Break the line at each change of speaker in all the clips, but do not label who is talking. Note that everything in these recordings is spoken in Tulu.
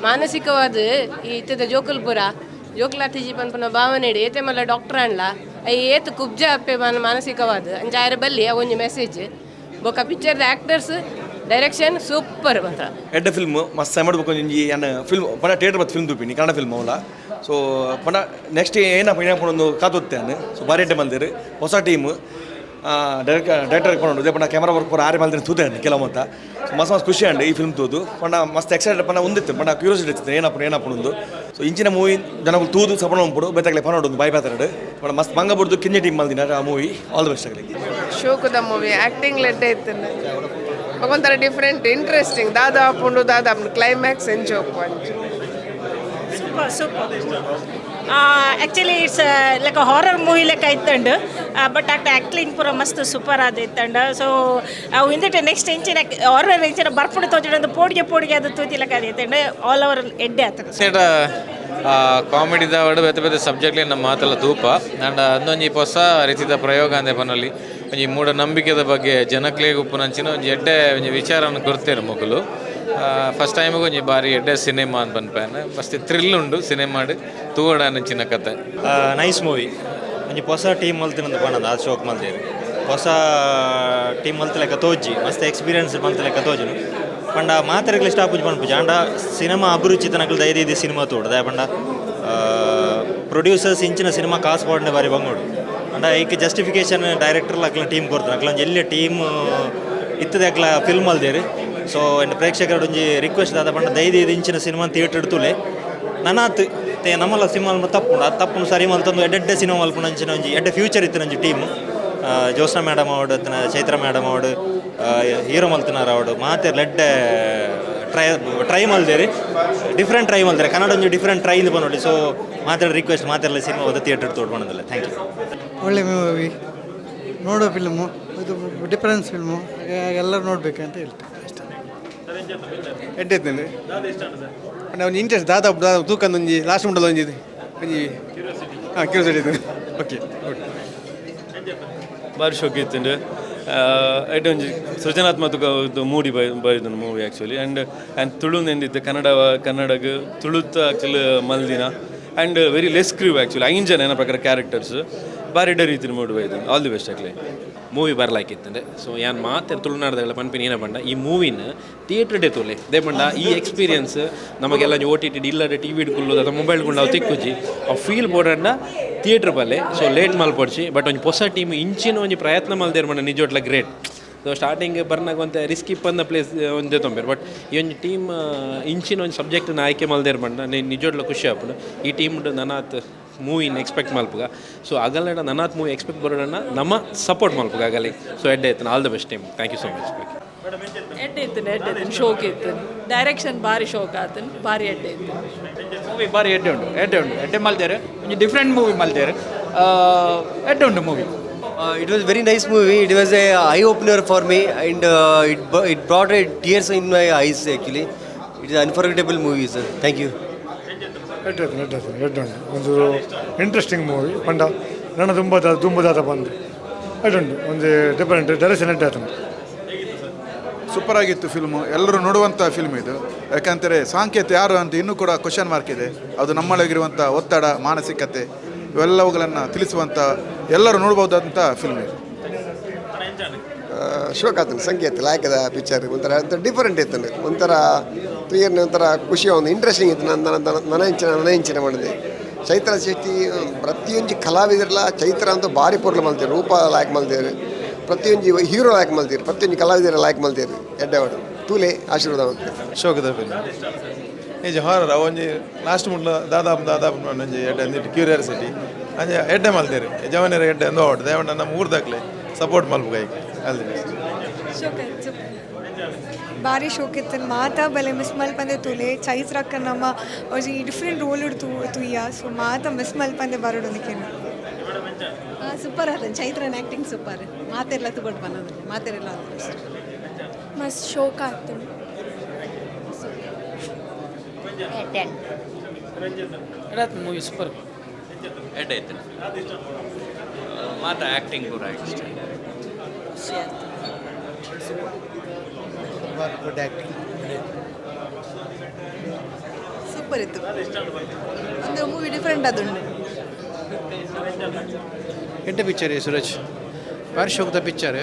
ಮಾನಸಿಕವಾದ ಈ ಇತ್ತದ ಜೋಕುಲ್ ಪೂರ ಜೋಕುಲಾತಿಜಿ ಪನ್ಪುನ ಭಾವನೆ ಏತೆ ಮಲ್ಲ ಡಾಕ್ಟರ್ ಆಂಡ್ಲ I ಏತ್ ಕುಬ್ಜ ಅಪ್ಪೆ ಮಾನಸಿಕವಾದ ಅಂಚ ಆಯರ ಬಲ್ಲಿ ಅವು ಒಂಜಿ ಮೆಸೇಜ್. ಬೊಕ ಪಿಕ್ಚರ್ದ ಆಕ್ಟರ್ಸ್, ಡೈರೆಕ್ಷನ್ ಸೂಪರ್ ಮಾತ್ರ.
ಎಡ್ಡೆ ಫಿಲ್ಮ್. ಮಸ್ತ್ ಸೆಮಡ್ ಬೊಕ ಒಂಜಿ ಯಾನ್ ಫಿಲ್ಮ್ ಪಂಡ ಥಿಯೇಟರ್ ಬತ್ತು ಫಿಲ್ಮ್ ತೂಪಿನಿ, ಕನ್ನಡ ಫಿಲ್ಮ್ ಅವಲ. ಸೊ ಪಂಡ ನೆಕ್ಸ್ಟ್ ಏನಪ್ಪ ಏನಪ್ಪ ಒಂದು ಕಾತೊತ್ತೆ ಯಾನ್. ಸೊ ಬಾರಿ ಎಡ್ಡೆ ಮಲ್ದೆರ್. ಹೊಸ ಟೀಮ್, ಡೈರೆಕ್ಟ್ ಡೈರೆಕ್ಟರ್ ಪಂಡ ಉದೇ ಪಂಡ ಕ್ಯಾಮರಾ ವರ್ಕ್ ಪೂರ ಆರೆ ಮಲ್ದಿನ ತೂತೆ ಕೆಲವು ಮತ್ತ. ಸೊ ಮಸ್ತ್ ಮಸ್ತ್ ಖುಷಿ ಅಂಡ್ ಈ ಫಿಲ್ಮ್ ತೂದು. ಪಂಡ ಮಸ್ತ್ ಎಕ್ಸೈಟೆಡ್ ಪಂಡ ಉಂದಿತ್ತು, ಪಂಡ ಕ್ಯೂರಿಯಾಸಿಟಿ ಇತ್ತು, ಏನಪ್ಪ ಏನಪ್ಪ ಉಂದು. ಸೊ ಇಂಚಿನ ಮೂವಿ ಜನಗಳು ತೂದು ಸಪೋರ್ಟ್ ಮಲ್ಪೊಡು, ಬೇತಕ್ಲೆ ಪನೊಡು ಬಾಯಿ ಪಾತೆರಡು. ಪಂಡ ಮಸ್ತ್ ಬಂಗ ಬುಡ್ದು ಕಿನ್ನಿ ಟೀಮ್ ಮಲ್ದಿನ ಆ ಮೂವಿ. ಆಲ್ the best ಆಗಲಿ.
ಶೋಕುದ ಮೂವಿ, ಆ್ಯಕ್ಟಿಂಗ್ ಲೆಡ್ಡೆ ಇತ್ತು. ಒಂಥರ ಡಿಫ್ರೆಂಟ್, ಇಂಟ್ರೆಸ್ಟಿಂಗ್. ದಾದಾ ಆಪುಂಡು, ದಾದಾ ಆಪುಂಡು, ಕ್ಲೈಮ್ಯಾಕ್ಸ್ ಎಂಚ ಅಂಚ.
Super, super. Actually it's like horror movie ಲೆಕ್ಕ ಇತ್ತಂಡು, ಬಟ್ ಆಕ್ಟ್ ಆ್ಯಕ್ಟಿಂಗ್ ಪೂರ ಮಸ್ತ್ ಸೂಪರ್ ಆದ ಇತ್ತಂಡು. ಸೊ ಅವು ಹಿಂದಿಟ್ಟು ನೆಕ್ಸ್ಟ್ ಎಂಚಿನ ಹಾರರ್ ಎಂಚಿನ ಬರ್ಪುಡು ತೋಜಿಡೊಂದು ಪೋಡಿಗೆ ಪೋಡಿಗೆ ಅದು ತೂತಿ ಲೆಕ್ಕ ಇತ್ತಂಡು. ಆಲ್ ಓವರ್ ಎಡ್ಡೆ ಆತದೆ.
ಸೇಟ ಕಾಮಿಡಿ ದಾವಡು ಬೇತೆ ಬೇತೆ ಸಬ್ಜೆಕ್ಟ್ಲಿ ನಮ್ಮ ಮಾತೆಲ್ಲ ತೂಪ. ಆಂಡ ಅಂದೊಂಜಿ ಹೊಸ ರೀತಿದ ಪ್ರಯೋಗ ಅಂದೆ ಪನೊಲಿ. ಒಂಜಿ ಮೂಢ ನಂಬಿಕೆದ ಬಗ್ಗೆ ಜನಕ್ಲೆಗ್ ಉಪ್ಪುನಂಚಿನ ಒಂಜಿ ಎಡ್ಡೆ ಒಂಜಿ ವಿಚಾರನ ಕೊರ್ತೇರು ಮೊಕುಲು. ಫಸ್ಟ್ ಟೈಮಿಗೆ ಒಂಜಿ ಬಾರಿ ಎಡ್ಡೆ ಸಿನಿಮಾ ಅಂತ ಪನ್ಪೇನೆ. ಮಸ್ತ್ ಥ್ರಿಲ್ ಉಂಡು ಸಿನಿಮಾಡ್, ತೂವಡಾನಂಚಿನ ಕತೆ.
Nice movie. ಒಂಜಿ ಹೊಸ ಟೀಮ್ ಮಲ್ತಿನಂದು ಪನಂದು ಅದು ಶೋಕ್ ಮಲ್ತೇರು. ಹೊಸ ಟೀಮ್ ಮಲ್ತ ಲೆಕ್ಕ ತೋಜಿ, ಮಸ್ತ್ ಎಕ್ಸ್ಪೀರಿಯನ್ಸ್ ಮಲ್ತ ಲೆಕ್ಕ ತೋಜುನು. ಪಂಡ ಮಾತೆರೆಗ್ಲ ಇಷ್ಟ ಆಪುಜಿ ಪನ್ಪುಜಿ. ಆಂಡ ಸಿನಿಮಾ ಅಭಿರುಚಿ ತನಕಲ್ ದಯದೀದಿ ಸಿನಿಮಾ ತೋಡು. ದಾಯ ಪಂಡ ಪ್ರೊಡ್ಯೂಸರ್ಸ್ ಇಂಚಿನ ಸಿನಿಮಾ ಕಾಸು ಪಾಡ್ನೆ ಬಾರಿ ಬಂಗೋಡು. ಅಂಡ ಐಕ್ ಜಸ್ಟಿಫಿಕೇಶನ್ ಡೈರೆಕ್ಟರ್ ಅಕ್ಲ ಟೀಮ್ ಕೊಡ್ತಾರೆ. ಅಕ್ಲ ಒಂಜಿ ಎಲ್ಲಿ ಟೀಮ್ ಇತ್ತದೆ ಅಕ್ಲ ಫಿಲ್ಮ್ ಅಲ್ದೇರು. ಸೊ ಎಂಡ್ ಪ್ರೇಕ್ಷಕರ ಒಂಜಿ ರಿಕ್ವೆಸ್ಟ್ ದಾದ ಪಂಡ, ದಯದೀದಿ ಇಂಚಿನ ಸಿನಿಮಾ ಥಿಯೇಟರ್ ತೂಲೆ. ನನಾತ್ ತೇ ನಮ್ಮಲ ಸಿನಿಮಾ ತಪ್ಪುಂಡು, ಅದು ತಪ್ಪುಂಡು ಸರಿ ಮಲ್ತೊಂದು ಎಡ್ಡೆಡ್ಡೆ ಸಿನಿಮಾ ಮಲ್ಪುನ ಅಂಚಿನ ಒಂಜಿ ಎಡ್ಡೆ ಫ್ಯೂಚರ್ ಇತ್ತಿನ ಒಂಜಿ ಟೀಮ್. ಜ್ಯೋತ್ಸ್ನಾ ಮೇಡಮ್ ಅವಡು, ಅತ್ತನ ಚೈತ್ರ ಮೇಡಮ್ ಅವಡು, ಹೀರೋ ಮಲ್ತಿನಾರ ಅವಡು, ಮಾತೆರ್ಲ ಎಡ್ಡೆ ಟ್ರೈ ಟ್ರೈ ಮಲ್ದೇರಿ. ಡಿಫ್ರೆಂಟ್ ಟ್ರೈ ಮಲ್ದೇರಿ. ಕನ್ನಡ ಒಂಜಿ ಡಿಫ್ರೆಂಟ್ ಟ್ರೈ ಇಂದ ನೋಡಿ. ಸೊ ಮಾತಾಡ ರಿಕ್ವೆಸ್ಟ್, ಮಾತೆರ್ಲ ಸಿನಿಮಾ ಓದ ಥಿಯೇಟರ್ ತೋಡ್ಬಂದಿಲ್ಲ. Thank you.
ಒಳ್ಳೆ ಮೂವಿ, ನೋಡೋ ಫಿಲ್ಮು ಇದು. ಡಿಫರೆನ್ಸ್ ಫಿಲ್ಮು, ಎಲ್ಲರೂ ನೋಡಬೇಕಂತ ಹೇಳ್ತೇನೆ ಅಷ್ಟೇ.
ಎಡ್ಡೆ ಇತ್ತಂದ್ರೆ ಒಂಜಿ ಇಂಟ್ರೆಸ್ಟ್ ದಾದ ದಾದ ತೂಕಂದು ಒಂಜಿ ಲಾಸ್ಟ್ ಮುಟ್ಟದ ಒಂಜಿ ಒಂಜಿ ಹಾಂ ಕ್ಯೂರಿಯಾಸಿಟಿ ಇತ್ತು. Okay, good.
ಬಾರಿ ಶೋಕ್ ಇತ್ತುಂಡು. ಎಡ್ಡೆ ಒಂಜಿ ಸೃಜನಾತ್ಮಕ ಮೂಡಿ ಬೈದೊಂದು movie actually. And and Tulu ನೆಂದಿತ್ತು, ಕನ್ನಡ ಕನ್ನಡಗ್ ತುಳುತ್ತ ಆ್ಯಕ್ಚುಲಿ ಮಲ್ದಿನ. And very less crew actually, ಐನ್ ಜನ ಏನ ಪ್ರಕಾರ ಕ್ಯಾರೆಕ್ಟರ್ಸ್. ಬಾರಿ ಎಡ್ಡೆ ರೀತಿಯ ಮೂಡಿ ಬೈದು. ಆಲ್ the best actually.
Movie ಬರ್ಲಾಕಿತ್ತಂಡೆ. ಸೊ ಯಾನ್ ಮಾತೆ ತುಳುನಾಡ್ದಾಗಲ ಪನ್ಪಿನ ಏನ ಪಂಡ, ಈ ಮೂವಿನ ಥಿಯೇಟರ್ ಡೇ ತೋಲೆ. They ಪಂಡ ಈ ಎಕ್ಸ್ಪೀರಿಯನ್ಸ್ ನಮಗೆಲ್ಲ ಓಟಿಟಿ ಇಲ್ಲದೆ ಟಿವಿ ಕುಲ್ಲುದು ಅಥವಾ ಮೊಬೈಲ್ ಕುಂಡು ಅವು ತಿಕ್ಕುಜಿ. ಅವು ಫೀಲ್ ಬೋಡಂಡ ಥಿಯೇಟ್ರ್ ಬಲ್ಲೆ. ಸೊ ಲೇಟ್ ಮಲ್ಪೊಡ್ಚಿ. ಬಟ್ ಒಂಜಿ ಹೊಸ ಟೀಮ್ ಇಂಚಿನ ಒಂಜಿ ಪ್ರಯತ್ನ ಮಲ್ದೇರ್ ಪಂಡ ನಿಜೋಟ್ಲ ಗ್ರೇಟ್. ಸೊ ಸ್ಟಾರ್ಟಿಂಗ್ ಬರ್ನಾಗ ಒಂತೆ ರಿಸ್ಕ್ ಇಪ್ಪಂದ ಪ್ಲೇಸ್ ಒಂದೇ ತೊಂಬೆರ್. ಬಟ್ ಈ ಒಂಜಿ ಟೀಮ್ ಇಂಚಿನ ಒಂಜಿ ಸಬ್ಜೆಕ್ಟ್ನ ಆಯ್ಕೆ ಮಲ್ದೇರ್ ಪಂಡ ನಿಜೋಟ್ಲ ಖುಷಿ ಆಪುಂಡು. ಈ ಟೀಮ್ ನನಾತ್ ಮೂವಿನ ಎಕ್ಸ್ಪೆಕ್ಟ್ ಮಲ್ಪುಗ. ಸೊ ಅಗಲಡ ನನಾತ್ ಮೂವಿ ಎಕ್ಸ್ಪೆಕ್ಟ್ ಬರೋಣ, ನಮ್ಮ ಸಪೋರ್ಟ್ ಮಲ್ಪುಗ ಆಗಲಿ. ಸೊ ಎಡ್ಡೆ ಆಯ್ತು. All the best team. Thank you so much.
ಎಡ್ಡೆ ಇತ್ತು, ಎಡ್ಡೆ ಇತ್ತು, ಶೋಕ್ ಇತ್ತು. ಡೈರೆಕ್ಷನ್ ಬಾರಿ ಶೋಕ್ ಆತನ್, ಬಾರಿ ಎಡ್ಡೆ ಇತ್ತು.
ಮೂವಿ ಬಾರಿ ಎಡ್ಡೆ ಉಂಟು, ಎಡ್ಡೆ ಉಂಟು. ಎಡ್ಡೆ ಮಲ್ದೇರು, ಒಂಜಿ ಡಿಫ್ರೆಂಟ್ ಮೂವಿ ಮಲ್ದೇರು. ಎಡ್ಡೆ ಉಂಟು movie.
It was very nice movie. It was a eye opener for me, and it brought a tears in my eyes. Actually, it is unforgettable movie, sir. Thank you.
ಎಡ್ಡೆ ಆಯ್ತು, ಎಡ್ಡೆ ಆಯ್ತು, ಎಡ್ಡೆ ಉಂಟು. ಒಂದು ಇಂಟ್ರೆಸ್ಟಿಂಗ್ ಮೂವಿ. ಪಂಡ ನನ್ನ ತುಂಬ ದುಂಬುದಾದ ಬಂದು ಎಡ್ಡೆ ಉಂಟು. ಒಂದು ಡಿಫರೆಂಟ್ ಡೈರೆಕ್ಷನ್, ಎಡ್ಡೆ ಆಯ್ತು.
ಸೂಪರ್ ಆಗಿತ್ತು ಫಿಲ್ಮು. ಎಲ್ಲರೂ ನೋಡುವಂಥ ಫಿಲ್ಮ್ ಇದು. ಯಾಕಂದರೆ ಸಾಂಕೇತ್ ಯಾರು ಅಂತ ಇನ್ನೂ ಕೂಡ ಕ್ವಶನ್ ಮಾರ್ಕ್ ಇದೆ. ಅದು ನಮ್ಮೊಳಗಿರುವಂಥ ಒತ್ತಡ, ಮಾನಸಿಕತೆ, ಇವೆಲ್ಲವುಗಳನ್ನು ತಿಳಿಸುವಂಥ, ಎಲ್ಲರೂ ನೋಡ್ಬೋದಾದಂಥ ಫಿಲ್ಮ್ ಇದು.
ಶೋಕ್ ಆತನ ಸಂಕೇತ್ ಲಾಯಕದ ಪಿಕ್ಚರ್. ಒಂಥರ ಡಿಫರೆಂಟ್ ಇತ್ತು, ಒಂಥರ ತುಯ್ಯರ್ನ ಒಂಥರ ಖುಷಿ, ಒಂದು ಇಂಟ್ರೆಸ್ಟಿಂಗ್ ಇತ್ತು. ನನ್ನ ನನ್ನ ಇಂಚಿನ ನನ್ನ ಇಂಚಿನ ಮಾಡಿದೆ ಚೈತ್ರ ಶೆಟ್ಟಿ. ಪ್ರತಿಯೊಂಜಿ ಕಲಾವಿದರಲ್ಲ, ಚೈತ್ರ ಅಂತೂ ಭಾರಿ ಪೊರ್ಲು ಮಲ್ತೀರು, ರೂಪ ಲಾಯಕ್ ಮಲ್ತೇರು, ಪ್ರತಿಯೊಂಜಿ ಹೀರೋ ಲಾಯಕ್ ಮಲ್ತೀರು, ಪ್ರತಿಯೊಂಜಿ ಕಲಾವಿದರ ಲಾಯಕ್ ಮಲ್ತೇರು. ಎಡ್ಡೆವಾಡು ತೂಲೆ, ಆಶೀರ್ವಾದ ಮಾಡ್ತೇವೆ.
ಶೋಕದ ಫಿಲ್ಮ್ ನಿಜ. ಹಾರರ್ ಒಂಜಿ ಲಾಸ್ಟ್ ಮುಟ್ಲ ದಾದಾ ದಾದಾ ಒಂಜಿ ಎಡ್ಡೆ ಅಂದಿಟ್ಟು ಕ್ಯೂರಿಯಾಸಿಟಿ ಅಂಜ ಎಡ್ಡೆ ಮಲ್ತೇರು. ಜವನರ ಎಡ್ಡೆ ಅಂದು ಅವಡು ದೇವಣ್ಣ ನಮ್ಮ ಊರ್ದಾಕ್ಲೆ ಸಪೋರ್ಟ್ ಮಲ್ಪುಗ ಅಲ್ಲಿ.
ಬಾರಿ ಶೋಕ್ ಇತ್ತು. ಮಾತಾ ಬಲೆ, ಮಿಸ್ ಮಲ್ಪಂದೆ ತೂಲೆ. ಚೈತ್ರಕ್ಕ ನಮ್ಮ ಒಂಜಿ ಡಿಫ್ರೆಂಟ್ ರೋಲ್ ತೂ ತೂಯ. ಸೊ ಮಾತ ಮಿಸ್ ಮಲ್ಪಂದೆ ಬರೋಡೊಂದಿಕೇನು.
ಸೂಪರ್ ಅದ, ಚೈತ್ರನ ಆ್ಯಕ್ಟಿಂಗ್ ಸೂಪರ್. ಮಾತೆಲ್ಲ ತಗೊಂಡು ಬಂದದ್ದು ಮಾತೆಲ್ಲ.
ಮಸ್ತ್ ಶೋಕ್ ಆಗ್ತದೆ.
ಎಡ್ಡೆ.
Movie super.
ಎಡ್ಡೆ ಆಯ್ತು ಮಾತ, ಆ್ಯಕ್ಟಿಂಗ್ ಪೂರ ಇಷ್ಟ.
ಖುಷಿ ಆಯ್ತು.
Good acting.
ಸೂಪರ್ ಇತ್ತು. ಒಂದು ಮೂವಿ ಡಿಫ್ರೆಂಟ್ ಅದುಂಡು.
ಎಡ್ಡೆ ಪಿಕ್ಚರ್ ಸುರಜ್, ಬಾರಿ ಶೋಕದ ಪಿಕ್ಚರ್.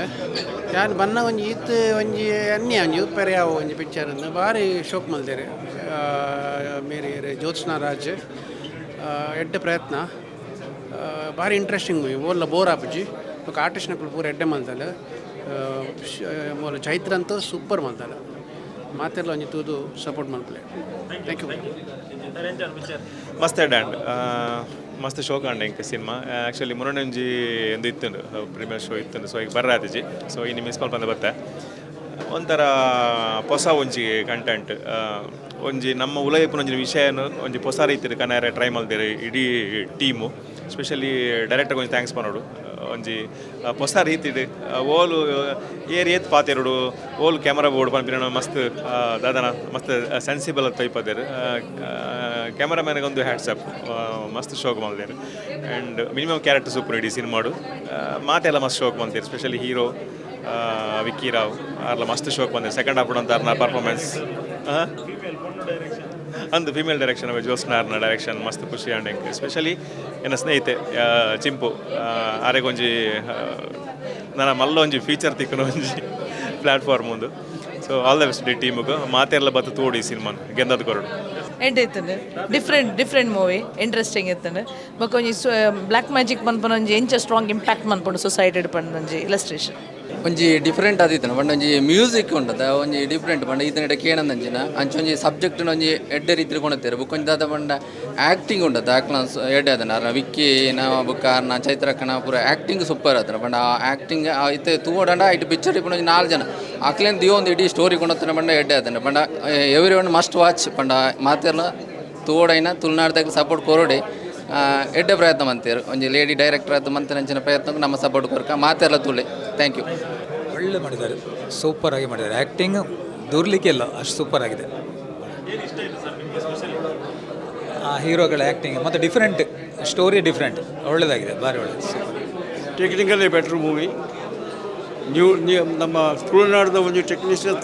ಯಾನ್ ಬನ್ನ ಒಂಜಿ ಈತ್ ಒಂಜಿ ಅನ್ಯ ಒಂಜಿ ಉಪ್ಪರೆ ಯಾವ ಒಂಜಿ ಪಿಕ್ಚರ್ ಬಾರಿ ಶೋಕ್ ಮಲ್ದೇರು. ಮೇರಿ ಜ್ಯೋತ್ಸ್ನಾ ರಾಜ್ ಎಡ್ಡೆ ಪ್ರಯತ್ನ, ಭಾರಿ ಇಂಟ್ರೆಸ್ಟಿಂಗ್ ಮೂವಿ. ಓಲ್ಲ ಬೋರ್ ಆಪುಜಿ. ಬೊಕ ಆರ್ಟಿಸ್ಟ್ನಕುಲು ಪೂರ ಎಡ್ಡೆ ಮಲ್ದಲ್ಲ. ಮೂಲ ಚೈತ್ರ ಅಂತೂ ಸೂಪರ್ ಮಲ್ದಲ್ಲ. ಮಾತೆಲ್ಲ ಒಂಜಿ ತೂದು ಸಪೋರ್ಟ್ ಮಲ್ಪಲೆ. Thank you.
ಮಸ್ತ್ ಎಡ್ಡೆ ಆಂಡ್, ಮಸ್ತ್ ಶೋಕ್ ಆಂಡ್ ಎಂಕ್ ಸಿನಿಮಾ. ಆ್ಯಕ್ಚುಲಿ ಮುನ್ನೊಂಜಿ ಒಂದು ಇತ್ತುಂಡು ಪ್ರೀಮಿಯರ್ ಶೋ ಇತ್ತುಂಡು. ಸೊ ಈಗ ಬರ್ರಾತಿಜಿ. ಸೊ ಇನ್ನು ಮಿಸ್ ಮಲ್ಪಂದ ಬತ್ತೆ. ಒಂಥರ ಹೊಸ ಒಂಜಿ ಕಂಟೆಂಟ್, ಒಂಜಿ ನಮ್ಮ ಉಲಯಿಪುನ ಒಂಜಿ ವಿಷಯನು ಒಂಜಿ ಹೊಸ ರೀತಿಡ್ ಕನರೆ ಟ್ರೈ ಮಲ್ದೆರ್ ಇಡೀ ಟೀಮು. ಸ್ಪೆಷಲಿ ಡೈರೆಕ್ಟರ್ ಒಂಜಿ thanks ಪನೊಡು. ಒಂಜಿ ಹೊಸ ರೀತಿಡ್ ಓಲು ಏರ್ ಏತ್ ಪಾತೆರೊಡು, ಓಲು ಕ್ಯಾಮರಾ ಬೋರ್ಡ್ ಪನ್ಪಿನ ಮಸ್ತ್ ದಾದನ ಮಸ್ತ್ ಸೆನ್ಸಿಬಲ್ ತೈಪದೆರ್. ಕ್ಯಾಮರಾಮ್ಯಾನ್ಗೆ ಒಂದು ಹ್ಯಾಟ್ಸಪ್, ಮಸ್ತ್ ಶೋಕ್ ಮಲ್ದೆರ್. ಆ್ಯಂಡ್ ಮಿನಿಮಮ್ ಕ್ಯಾರೆಕ್ಟರ್ ಸೂಪರ್ ಇಡೀ ಸಿನಿಮಾಡು. ಮಾತೆಲ್ಲ ಮಸ್ತ್ ಶೋಕ್ ಮಲ್ದೆರ್. ಸ್ಪೆಷಲಿ ಹೀರೋ ವಿಕ್ಕಿ ರಾವ್ ಆರ್ಲ ಮಸ್ತ್ ಶೋಕ್ ಬಂದೆ. ಸೆಕೆಂಡ್ ಹಾಫ್ ಅಂತ ಅರ್ನ ಪರ್ಫಾರ್ಮೆನ್ಸ್ ಅಂದು ಫಿಮೇಲ್ ಡೈರೆಕ್ಷನ್ ಜ್ಯೋತ್ಸ್ನಾರ್ನ ಡೈರೆಕ್ಷನ್ ಮಸ್ತ್ ಖುಷಿ ಆಂಡ್ ಎಂಕ್. ಸ್ಪೆಷಲಿ ಎನ್ನ ಸ್ನೇಹಿತೆ ಚಿಂಪು ಆರೆಗೊಂಜಿ ನನ್ನ ಮಲ್ಲ ಒಂಜಿ ಫೀಚರ್ ತಿಕ್ಕುನ ಒಂಜಿ ಪ್ಲ್ಯಾಟ್ಫಾರ್ಮ್ ಒಂದು. ಸೊ ಆಲ್ the best D ಟೀಮಿಗೆ. ಮಾತೆಲ್ಲ ಬತ್ತು ತೋಡಿ ಸಿನಿಮಾನ್ ಗೆಂದದ ಕೊರಡು.
ಎಡ್ಡೆ ಇತ್ತಂಡು, ಡಿಫ್ರೆಂಟ್ ಡಿಫ್ರೆಂಟ್ ಮೂವಿ, ಇಂಟ್ರೆಸ್ಟಿಂಗ್ ಇತ್ತಂಡು. ಬೊಕ ಒಂಜಿ ಬ್ಲ್ಯಾಕ್ ಮ್ಯಾಜಿಕ್ ಪನ್ಪುನ ಒಂಜಿ ಎಂಚ ಸ್ಟ್ರಾಂಗ್ ಇಂಪ್ಯಾಕ್ಟ್ ಮನ್ಪುಂಡು ಸೊಸೈಟಿ ಪಂಡ ಒಂಜಿ ಇಲಸ್ಟ್ರೇಷನ್.
ಒಂಜಿ ಡಿಫ್ರೆಂಟ್ ಆದಿತ್ತನ ಪಂಡ ಒಂಜಿ ಮ್ಯೂಸಿಕ್ ಉಂಟದ ಒಂಜಿ ಡಿಫ್ರೆಂಟ್ ಪಂಡ ಈತನಿಟ ಕೇಣಂದಂಚಿನ ಅಂಚ ಒಂಜಿ ಸಬ್ಜೆಕ್ಟ್ ಒಂಜಿ ಎಡ್ಡೆ ರೀತಿ ಕೊಣತ್ತೇರು. ಬೊಕ್ಕ ಒಂಜಿ ದಾದ ಪಂಡ ಆ್ಯಕ್ಟಿಂಗ್ ಉಂಟದ ಆಕ್ಲ ಎಡ್ಡೆ ಅದನ ಅರ್ನ ವಿಕ್ಕಿ ನ ಬೊಕ್ಕ ಅರ್ನ ಚೈತ್ರಕ್ಕನ ಪೂರ ಆ್ಯಕ್ಟಿಂಗ್ ಸೂಪರ್ ಆತನ. ಪಂಡ ಆ ಆ್ಯಕ್ಟಿಂಗ್ ಇತ್ತೆ ತೂವಡಂಡ ಐಟ್ ಪಿಕ್ಚರ್ ಇಪ್ಪುನ ಒಂಜಿ 4 ಜನ ಅಕ್ಲೇನ್ ದಿಯೋ ಒಂದು ಇಡೀ ಸ್ಟೋರಿ ಕೊಣತ್ತನ ಪಂಡ ಎಡ್ಡೆ ಆತನ. ಪಂಡ ಎವ್ರಿ ಒನ್ ಮಸ್ಟ್ ವಾಚ್. ಪಂಡ ಮಾತೆರ್ಲ ತೂವಡೈನ ತುಳುನಾಡ್ದಾಗ ಸಪೋರ್ಟ್ ಕೊರೊಡೆ ಎಡ್ಡೆ ಪ್ರಯತ್ನ ಮಂತೇರು. ಒಂಜಿ ಲೇಡಿ ಡೈರೆಕ್ಟರ್ ಆದ ಮಂತನಂಚಿನ ಪ್ರಯತ್ನಕ್ಕೆ ನಮ್ಮ ಸಪೋರ್ಟ್ ಕೊರಕ ಮಾತೆಲ್ಲ ತುಳಿ. Thank you.
ಒಳ್ಳೆ ಮಾಡಿದ್ದಾರೆ, ಸೂಪರ್ ಆಗಿ ಮಾಡಿದ್ದಾರೆ. ಆ್ಯಕ್ಟಿಂಗ್ ದೂರ್ಲಿಕ್ಕೆ ಇಲ್ಲ, ಅಷ್ಟು ಸೂಪರ್ ಆಗಿದೆ. ಆ ಹೀರೋಗಳ ಆ್ಯಕ್ಟಿಂಗ್ ಮತ್ತು ಡಿಫ್ರೆಂಟ್ ಸ್ಟೋರಿ, ಡಿಫ್ರೆಂಟ್ ಒಳ್ಳೆಯದಾಗಿದೆ, ಭಾರಿ ಒಳ್ಳೆಯದು, ಸೂಪರ್.
Technically better movie. ನೀವು ನಮ್ಮ ತುಳುನಾಡಿದ ಒಂಜಿ ಟೆಕ್ನಿಷಿಯನ್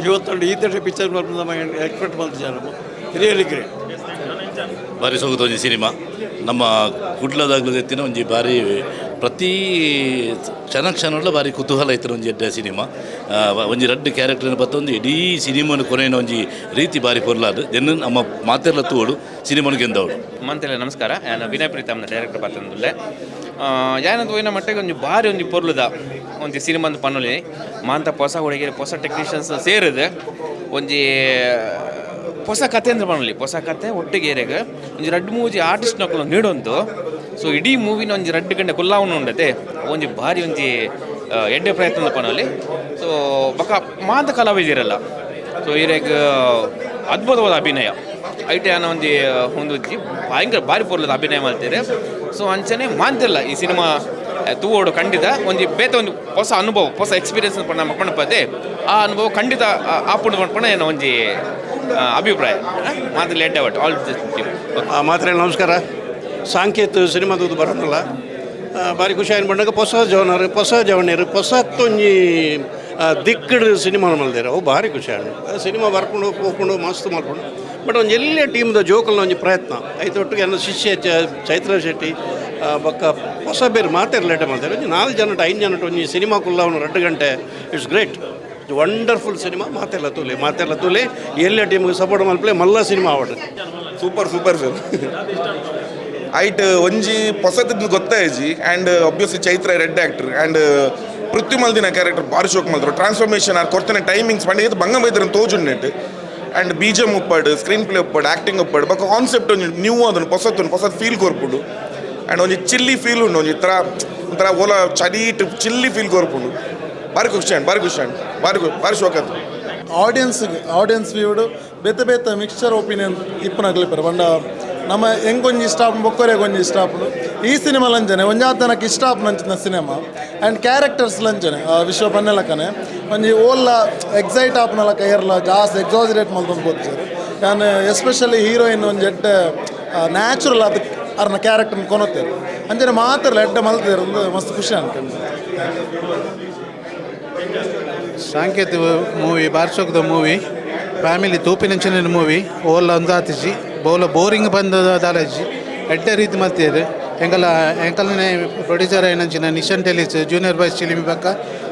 ಯುವತ್ತಂಡು ಈ ಥರ ಪಿಕ್ಚರ್ ನಮ್ಮ ಎಕ್ಸ್ಪೆಕ್ಟ್ ಮಾಡ್ತಿದ್ದಾರೆ ನಮ್ಮ. Really great.
ಭಾರಿ ಸೊಗದ ಒಂಜಿ ಸಿನಿಮಾ. ನಮ್ಮ ಕುಡ್ಲದಾಗ್ಲದ ಎತ್ತಿನ ಒಂಜಿ ಭಾರಿ ಪ್ರತಿ ಕ್ಷಣ ಕ್ಷಣಲ ಭಾರಿ ಕುತೂಹಲ ಇತ್ತಿನ ಒಂಜಿ ಎಡ್ಡೆ ಸಿನಿಮಾ. ಒಂಜಿ ರಡ್ಡ್ ಕ್ಯಾರೆಕ್ಟರ್ನ ಬತ್ತೊಂದು ಇಡೀ ಸಿನಿಮಾನ ಕೊನೆಯ ಒಂಜಿ ರೀತಿ ಭಾರಿ ಪೊರ್ಲಾದ್. ದೆನ್ ನಮ್ಮ ಮಾತೆರ್ಲ ತೂವೊಡು, ಸಿನಿಮಾನು ಗೆಂದವಳು.
ಮಂತೆಲ್ಲ ನಮಸ್ಕಾರ. ನಾನು ವಿನಯ್ ಪ್ರೀತಮ್ನ ಡೈರೆಕ್ಟರ್ ಪಾತಂದುಲ್ಲೆ. ಯಾನಂತ ಹೋಯಿನ ಮಟ್ಟಿಗೆ ಒಂಜಿ ಭಾರಿ ಒಂಜಿ ಪೊರ್ಲುದ ಒಂಜಿ ಸಿನಿಮಾ ಪನ್ನೊಲಿ. ಮಾಂತ ಹೊಸ ಹುಡುಗಿಯರು ಹೊಸ ಟೆಕ್ನಿಷಿಯನ್ಸ್ ಸೇರಿದೆ ಒಂಜಿ ಹೊಸ ಕತೆ ಅಂದ್ರೆ ಪನ್ನೊಲಿ. ಹೊಸ ಕತೆ ಒಟ್ಟಿಗೆ ಏರೆಗ್ ಒಂಜಿ ರಡ್ಡ್ ಮೂಜಿ ಆರ್ಟಿಸ್ಟ್ ನಕುಲು ನೀಡೊಂದು. ಸೊ ಇಡೀ ಮೂವಿನ ಒಂಜಿ 2 ಗಂಟೆ ಕುಲ್ಲಾವನು ಉಂಡತೆ ಒಂಜಿ ಭಾರಿ ಒಂಜಿ ಎಡ್ಡೆ ಪ್ರಯತ್ನ ಪನ್ನೊಲಿ. ಸೊ ಬೊಕ ಮಾಂತ ಕಲಾವಿದಿರಲ್ಲ. ಸೊ ಇರೆಗ್ ಅದ್ಭುತವಾದ ಅಭಿನಯ ಐಟೆ ಅನ್ನೋ ಒಂಜಿ ಒಂದು ಭಯಂಕರ ಭಾರಿ ಪೊರ್ಲದ ಅಭಿನಯ ಮಲ್ತೇರೆ. ಸೊ ಅಂಚನೆ ಮಾಂತಿಲ್ಲ ಈ ಸಿನಿಮಾ ತೂವೋಡು ಖಂಡಿತ ಒಂಜಿ ಬೇತೆ ಒಂಜಿ ಹೊಸ ಅನುಭವ, ಹೊಸ ಎಕ್ಸ್ಪೀರಿಯನ್ಸ್ ಪಂಡ ಪಣಪತೆ ಆ ಅನುಭವ ಖಂಡಿತ ಆಪುಂಡು ಪಂಡ ಏನೋ ಒಂಜಿ ಅಭಿಪ್ರಾಯ ಮಾತ್ರ. ಲೇಟ್ ಅವಟ್ ಆಲ್ ಟೀಮ್.
ಮಾತ್ರ ನಮಸ್ಕಾರ. ಸಾಂಕೇತ್ ಸಿನಿಮಾದ ಬರೋನಲ್ಲ ಭಾರಿ ಖುಷಿ ಆಯ್ತು. ಬಂದಾಗ ಹೊಸ ಜವನರು ಹೊಸ ಜವನಿಯರು ಹೊಸತ್ತೊಂಜಿ ದಿಕ್ಕಡ್ ಸಿನಿಮಾ ಮಲ್ದೇರು, ಅವು ಭಾರಿ ಖುಷಿ ಆಯ್ತು. ಸಿನಿಮಾ ಬರ್ಕೊಂಡು ಹೋಗ್ಕೊಂಡು ಮಸ್ತ್ ಮಾಡ್ಕೊಂಡು. ಬಟ್ ಒಂಜಿ ಎಲ್ಲೇ ಟೀಮ್ದ ಜೋಕಲ್ನ ಒಂಜಿ ಪ್ರಯತ್ನ ಐತೆ ಒಟ್ಟಿಗೆ ನನ್ನ ಶಿಷ್ಯ ಚೈತ್ರ ಶೆಟ್ಟಿ ಬೊಕ್ಕ ಹೊಸ ಬೇರೆ ಮಾತೆರ್ ಲೇಟ ಮಾಡ್ತಾರೆ. ಒಂಜಿ 4 ಜನ 5 ಜನ ಒಂಜಿ ಸಿನಿಮಾ ಕುಲ್ಲ 2 ಗಂಟೆ. It's great, wonderful cinema. ಮಾತೆಲ್ಲ ತೂಲೆ ಮಾತೆಲ್ಲ ತೂಲೆ ಎಲ್ಲ ಟೀಮ್ಗೆ ಸಪೋರ್ಟ್ ಮಲ್ಪಲೆ ಮಲ್ಲ ಸಿನಿಮಾ ಆವಡ್.
Super super sir. ಐಟ್ ಒಂಜಿ ಪೊಸತದ್ದು ಗೊತ್ತಾಯ್ಜಿ. And obviously Chaitra red actor and Prithvi ಮಲ್ದಿನ ಕ್ಯಾರೆಕ್ಟರ್ ಭಾರಿ ಶೋಕ್ ಮಲ್ದರು. ಟ್ರಾನ್ಸ್ಫಾರ್ಮೇಷನ್ ಆರ್ ಕೊಡ್ತಾನೆ ಟೈಮಿಂಗ್ಸ್ ಪಂಡ ಬಂಗ ಬೈದ್ರ ತೋಜುಂಡೆಟ್. ಆ್ಯಂಡ್ ಬಿ ಜಿ ಎಮ್ ಉಪ್ಪಾಡು, ಸ್ಕ್ರೀನ್ ಪ್ಲೇ ಉಪ್ಪಾಡು, ಆ್ಯಕ್ಟಿಂಗ್ ಉಪ್ಪಾಡು, ಬೊಕ್ಕ ಕಾನ್ಸೆಪ್ಟ್ ಒಂಜಿ ನ್ಯೂ ಅದನ್ನು ಪೊಸತ್ತುಂಡು ಪೊಸತ್ ಫೀಲ್ ಕೊರ್ಪುಂಡು. ಆ್ಯಂಡ್ ಒಂಜಿ ಚಿಲ್ಲಿ ಫೀಲ್ ಉಂಡು, ಒಂಜಿ ಥರ ಒಂಥರ ಓಲ ಚಡೀಟ್ ಚಿಲ್ಲಿ ಫೀಲ್ ಕೊರ್ಪುಂಡು. ಭಾರಿ ಖುಷಿ ಆಂಡ್ ಭಾರಿ ಖುಷಿ ಆಂಡ್ ಭಾರಿ ಭಾರಿ ಶೋಕ್ ಆಯ್ತು.
ಆಡಿಯನ್ಸ್ ವ್ಯೂಡ್ ಬೇತೆ ಬೇತೆ ಮಿಕ್ಸ್ಚರ್ ಒಪಿನಿಯನ್ ಇಪ್ಪುನಗ್ಲಿಪ್ಪರು. ಪಂಡ ನಮ್ಮ ಹೆಂಗೊಂಜಿ ಇಷ್ಟ ಆಪುಂಡು, ಬೊಕ್ಕೊರೆಗ್ ಒಂಜಿ ಇಷ್ಟ ಆಪುಂಡು. ಈ ಸಿನಿಮಾ ಲಂಚನೆ ಒಂಜಾತನಕ್ಕೆ ಇಷ್ಟ ಆಪುನಂಚಿನ ಸಿನಿಮಾ. ಆ್ಯಂಡ್ ಕ್ಯಾರೆಕ್ಟರ್ಸ್ ಲಂಚನೆ ವಿಶ್ವ ಪನ್ನೆಲಕ್ಕನೆ ಒಂಜಿ ಓಲ್ಲ ಎಕ್ಸೈಟ್ ಆಪುನಲಕ್ಕ ಏರ್ಲ ಜಾಸ್ತಿ ಎಕ್ಸಾಜರೇಟ್ ಮಲ್ತೊಂದು ಪೋತಿಜೆರ್. ಯಾನ್ ಎಸ್ಪೆಷಲಿ ಹೀರೋಯಿನ್ ಒಂಜಿ ಎಡ್ಡೆ ನ್ಯಾಚುರಲ್ ಅದು ಅರ್ನ ಕ್ಯಾರೆಕ್ಟರ್ನ ಕೊನೊತ್ತೇರು. ಅಂಚನೆ ಮಾತೆರ್ಲ ಎಡ್ಡೆ ಮಲ್ತೇರು ಮಸ್ತ್ ಖುಷಿ ಅನ್ಕೊಂಡು.
ಸಾಂಕೇತ್ ಮೂವಿ ಬಾರ್ಸೋಕ್ದ ಮೂವಿ.
ಫ್ಯಾಮಿಲಿ ತೂಪಿನಂಚಿನ ಮೂವಿ. ಓಲ್ಲ ಒಂದಾತಿಜಿ, ಬೋಲ ಬೋರಿಂಗ್ ಬಂದ ದಾಲಜಿ. ಎಡ್ಡೆ ರೀತಿ ಮಲ್ತೇರು. ಎಂಕಲ ಎಂಕಲ್ನೇ ಪ್ರೊಡ್ಯೂಸರ್ ಆಯಿನಂಚಿನ ನಿಶನ್ ಟೆಲಿಸ್, ಜೂನಿಯರ್ ಬಾಯ್ಸ್ ಚಿಲಿಂಬಿ ಬಕ್ಕ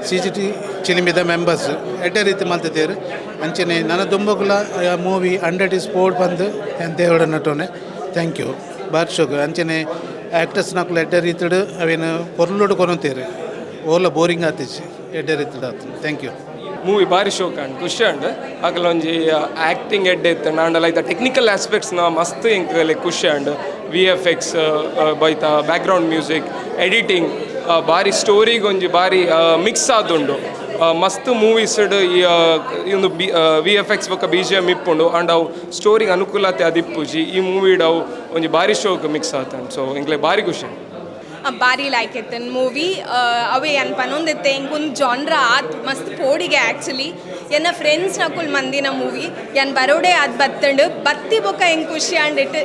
ಸಿ ಜಿ ಟಿ ಚಿಲಿಂಬಿದ ಮೆಂಬರ್ಸ್ ಎಡ್ಡೆ ರೀತಿ ಮಲ್ತಿದ್ದೇರು. ಅಂಚನೆ ನನ್ನ ದುಂಬಗುಲ ಮೂವಿ 100 is ಪೋಡ್ ಬಂದು ದೇವಡ ನಟೋನೆ. Thank you. ಬಾರಿ ಶೋಕು. ಅಂಚನೆ ಆ್ಯಕ್ಟರ್ಸ್ ನಕುಲು ಎಡ್ಡೆ ರೀತಿಡು ಅವೇನು ಪೊರ್ಲುಡು ಕೊನೊಂತೇರು. ಓಲ ಬೋರಿಂಗ್ ಆತಿಜಿ, ಎಡ್ಡೆ ರೀತಿಡು ಆತು. Thank you.
Movie ಬಾರಿ ಶೋಕ್ ಆಂಡ್, ಖುಷಿ ಆಂಡ್. ಅಕಲ ಒಂಜಿ ಆ್ಯಕ್ಟಿಂಗ್ ಎಡ್ಡೆ ಇತ್ತು. ಆಂಡಲ ಐತ ಟೆಕ್ನಿಕಲ್ ಆಸ್ಪೆಕ್ಟ್ಸ್ನ ಮಸ್ತ್ ಎಂಕ್ ಲೈಕ್ ಖುಷಿ ಆಂಡ್. ವಿಎಫ್ಎಕ್ಸ್ ಬೈತ ಬ್ಯಾಕ್ಗ್ರೌಂಡ್ ಮ್ಯೂಸಿಕ್, ಎಡಿಟಿಂಗ್ ಬಾರಿ, ಸ್ಟೋರಿಗೆ ಒಂಜಿ ಬಾರಿ ಮಿಕ್ಸ್ ಆದುಂಡು. ಮಸ್ತ್ ಮೂವೀಸ್ಡ್ ಈ ಇಂದು ಬಿ ವಿಎಫ್ಎಕ್ಸ್ ಬೊಕ್ಕ ಬಿಜಿಎಮ್ ಇಪ್ಪುಂಡು. ಆಂಡ್ ಅವು ಸ್ಟೋರಿಗೆ ಅನುಕೂಲತೆ ಅದಿಪ್ಪುಜಿ. ಈ ಮೂವಿಡ್ ಅವು ಒಂಜಿ ಬಾರಿ ಶೋಕ್ ಮಿಕ್ಸ್ ಆತಂಡ್. ಸೊ ಎಂಕ್ಲೆ ಬಾರಿ ಖುಷಿ.
ಬಾರಿ ಲೈಕ್ ಇತ್ತನ್ ಮೂವಿ. ಅವೇ ಅನ್ ಪನೊಂದಿತ್ತೆ, ಎಂಕೊಂದು ಜಾನ್ರ ಆತ್ ಮಸ್ತ್ ಪೋಡಿಗೆ. ಆ್ಯಕ್ಚುಲಿ ಎನ್ನ ಫ್ರೆಂಡ್ಸ್ ನಕುಲ್ ಮಂದಿನ ಮೂವಿ ಯಾನ್ ಬರೋಡೆ ಅದು ಬತ್ತಂಡು. ಬತ್ತಿ ಬೊಕ್ಕ ಹೆಂಗೆ ಖುಷಿ and it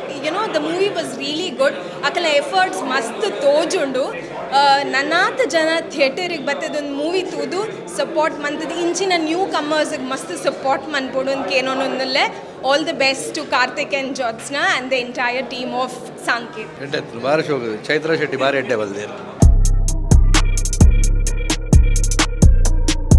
the movie was really good. ಅಕಲ ಎಫರ್ಟ್ಸ್ ಮಸ್ತ್ ತೋಜುಂಡು. ನನ್ನಾತ ಜನ ಥಿಯೇಟರಿಗೆ ಬತ್ತದೊಂದು ಮೂವಿ ತೂದು ಸಪೋರ್ಟ್ ಮಂತದ. ಇಂಚಿನ ನ್ಯೂ ಕಮ್ಮರ್ಸ್ಗೆ ಮಸ್ತ್ ಸಪೋರ್ಟ್ ಮನ್ಪೊಡು ಅಂತ ಏನೋನೊಂದಲ್ಲೇ. All the best to Karthik and Jyotsna and the entire team of Sanket.
ಎಡ್ಡೆ ಇತ್ತು, ಭಾರಿ ಶೋಕ್. ಚೈತ್ರ ಶೆಟ್ಟಿ ಭಾರಿ ಎಡ್ಡೆ ಬಲ್ದೇರು.